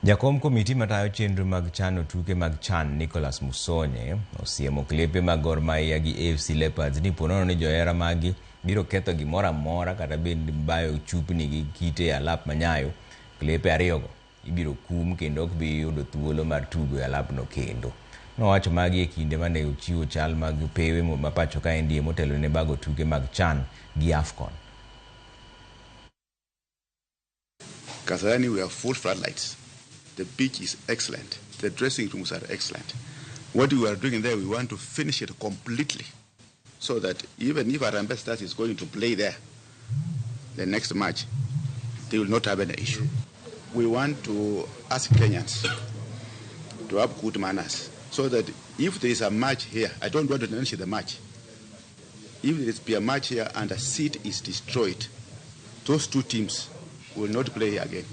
Jakom komiti matayo chenro mag chano tuke mag CHAN Nicholas Musonye osiemo klepe mag Gor Mahia gi AFC Leopards ni ponono ni johera maggi biro ketho gimoro amora kata bed bayo chupni gi kite e alap manyayo, klepe ariyogo ibiro kum kendo ok bi yudo thuolo mar tugo e alapno kendo. Nowacho magi e kinde mane ochiwo chal mag pewe ma pacho kaendi motelo ne bago tuke mag CHAN gi AFCON. Kasarani, we have full floodlights. The beach is excellent. The dressing rooms are excellent. What we are doing there, we want to finish it completely so that even if Harambee Stars is going to play there the next match, they will not have any issue. We want to ask Kenyans to have good manners so that if there is a match here, I don't want to mention the match. If there is a match here and a seat is destroyed, those two teams will not play again.